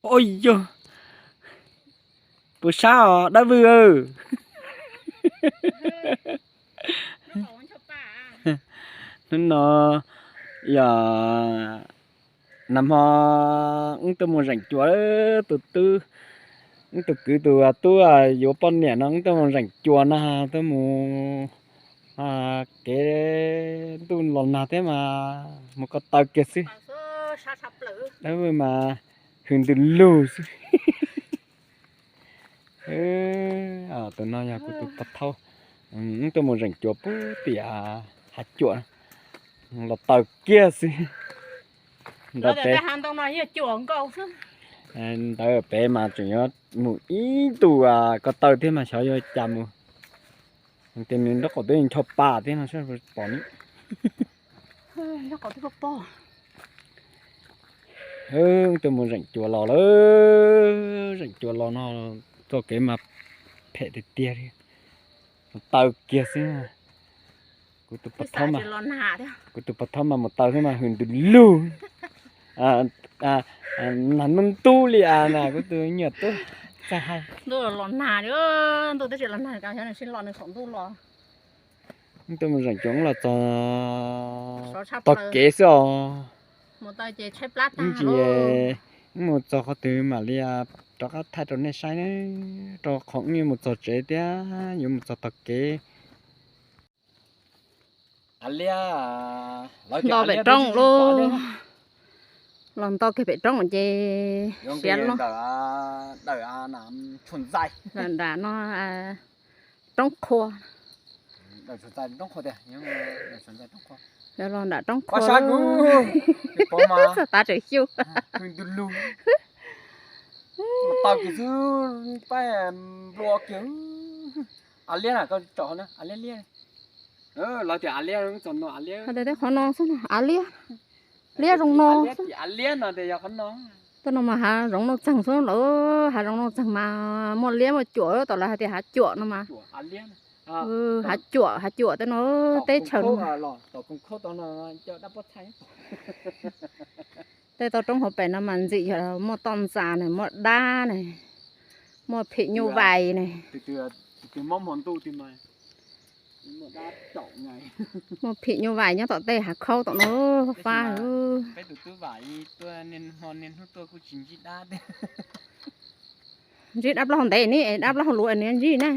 Ua yog, puas sab os dab vwj? Hnub no yog nag hmo wb tuaj mus zeem cua, tus tub, wb tus kwv tus tub yuav poj niam no wb tuaj mus zeem cua no, tuaj mus kev ntuj los nag thiab mas mus ko taw kiag xwb. Dab vwj mas hws ntws lug xwb. Tus no yog kuv tus pog thaub, wb tuaj mus zeem cua puag tim hav cuam, los taw kiag xwb. Ntawd pem, ntawd pem mas tseem yuav mus ib ntus ko taw thiab mas xyov yuav cas mus. Ces nws nraub qaum twb ncho pa thiab no saib pom ni. Wb tuaj mus zeem cua los lawm, zeem cua los no txoj kev mas phem tiag tiag li, taw kiag xwb. Kuv tus pog thaub mas, kuv tus pog thaub mas mus taw xwb mas hws ntws lug, nag ntub ntub li as na kuv tus nyuam tub txawj hais. Ntuj los nag, ntuj twb tsis los nag, xyov nws sib los nws saum ntuj los. Wb tuaj mus zeem cua los txog tog kev xwb os. Mus txog qhov twg mam li rov qab thaij rau nej saib na, rau qhov wb yuav mus txog tsev thiab yuav mus txog tog kev. Nto pem roob lauj, los nto kiag pem roob ces siav loj. Nram no roob qhua, los nram roob qhua, txog tav tseem xyu. Av liab na, koj tsom av liab, av liab, teb qhov no xwb, av liab, liab zoo no xwb. Av liab no tias yog qhov no. Tej no mas hav zoov noj txeeg xwb lawm, hav zoov noj txeeg mas muaj liab muaj cuam, tam lawv hais tias hav cuam no mas. Hav cuam, hav cuam tej no, teb chaws no. Tej toj roob hauv pem no mas ntxim yog muaj toj ntxas ne, muaj dab ne, muaj phim nyuj vais ne. Muaj phim nyuj vais nyob tom tej hav khaub tom no fab. Ntsib dab plaub hau ntev ne, dab plaub hau luav nws ntsib na.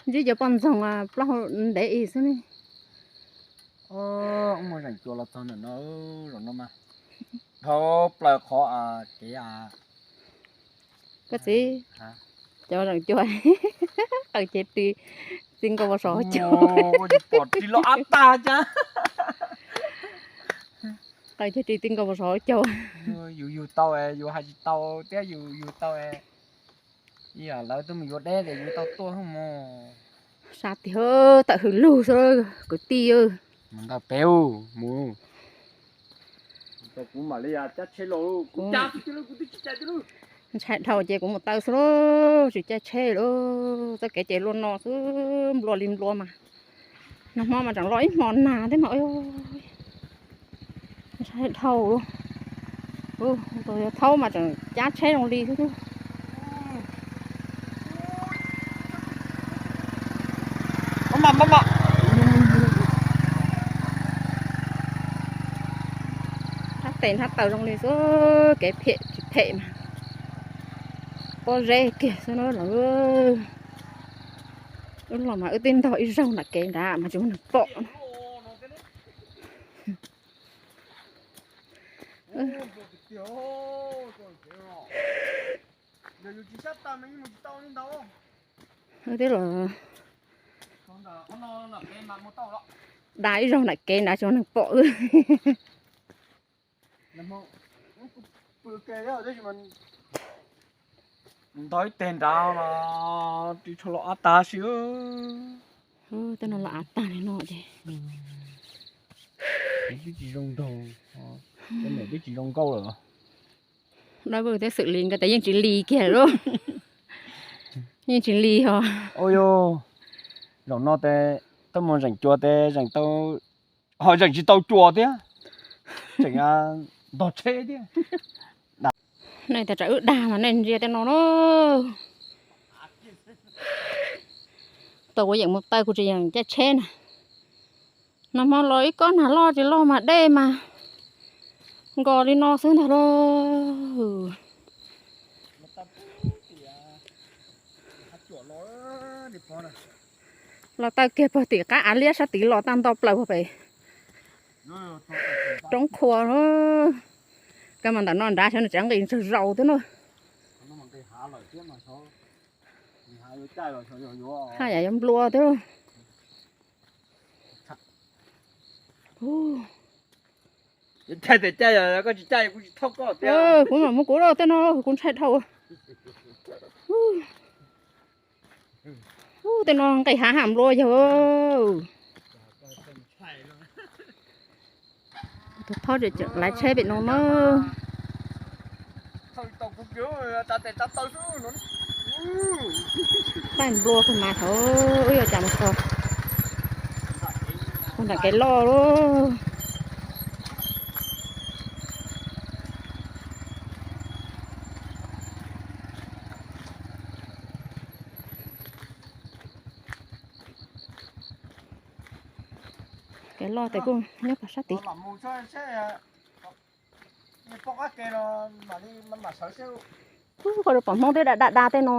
Ntsib cov poj ntxoog plaub hau ntev ib xwb ne. Mus zeem cua los txog ntawm no, zaum no mas dhau plaws qhov kev. Koj txiv, cov zeem cua qaws cev ris txi nkaus pos saum hauv caug. Pom ris los av tag cas. Qaws cev ris txi nkaus pos saum hauv caug. Yus yug tau, yus hais tsis tau thiab, yus yug tau. Lawv twb mus yuav deb ces yus tau tuaj mog. Sab tiag, tawm hws lug xwb kwv tij. Mus ntawm pem mus. Kuv mam li cab tsheb los. Ntshai dhau ces kuv mus taw xwb lauj, tsis caij tsheb lauj. Txoj kev ces luaj no xwb, nplua li nplua mas. Nag hmo mas tseem los ib hmo nag thiab mas. Ntshai dhau. Tus yog thaub mas tseem cab tsheb zoo li xwb. Hnab tes hnab taw zoo li xwb, kev phem tsis phem mas pob zeb kiag xwb na lawm. Wb los mas wb twb ntog ib zaug nram kev nrad mas tsis muaj neeg pom. Wb twb los da ib zaug nram kev nrad tsis muaj neeg pom wb. Ntog ib teg nrad los ris tsho los av tag si. Tej no los av tag li no ces twb tsis zoo nraug, twb tsis zoo nkauj lawm. Dab Vwj thiab Xwm Lis nkawd tias yeej tsis lis kiag lawm. Yeej tsis lis os. Ua yog, zaum no tes tuaj mus zeem cua tes zeem tau, ho zeem tsis tau cua thiab, tseem ntog tsheb thiab. Nej tas tsam wb dag mas nej ntsia tej no na. Tau kuv yeem mus taw kuv tsis yeem caij tsheb na. Nag hmo los ib kob nag loj tsis loj mas dej mas nkos li no xwb ntag lauj. Los taw kiag pog tim qab av liab sab tid los tag nto plaws pog pem roob qhua. Kab mas ntawm no nrad xyov nws tseem nqis ntsawg zaus thiab na. Haj yam yuav nplua thiab. Kuv mam muab kuv tej no kuv ntshai dhau. Ub, tej no nqis hav ham nplua yawg. Tus phob laiv tsheb pem no na. Paj nplua kawg mas thaum wb yuav cas mus txog puag nram kev loj lauj. Kev loj tes kuj nyob pog sab tid. Ub, koj pom hmoob twb da da da tej no.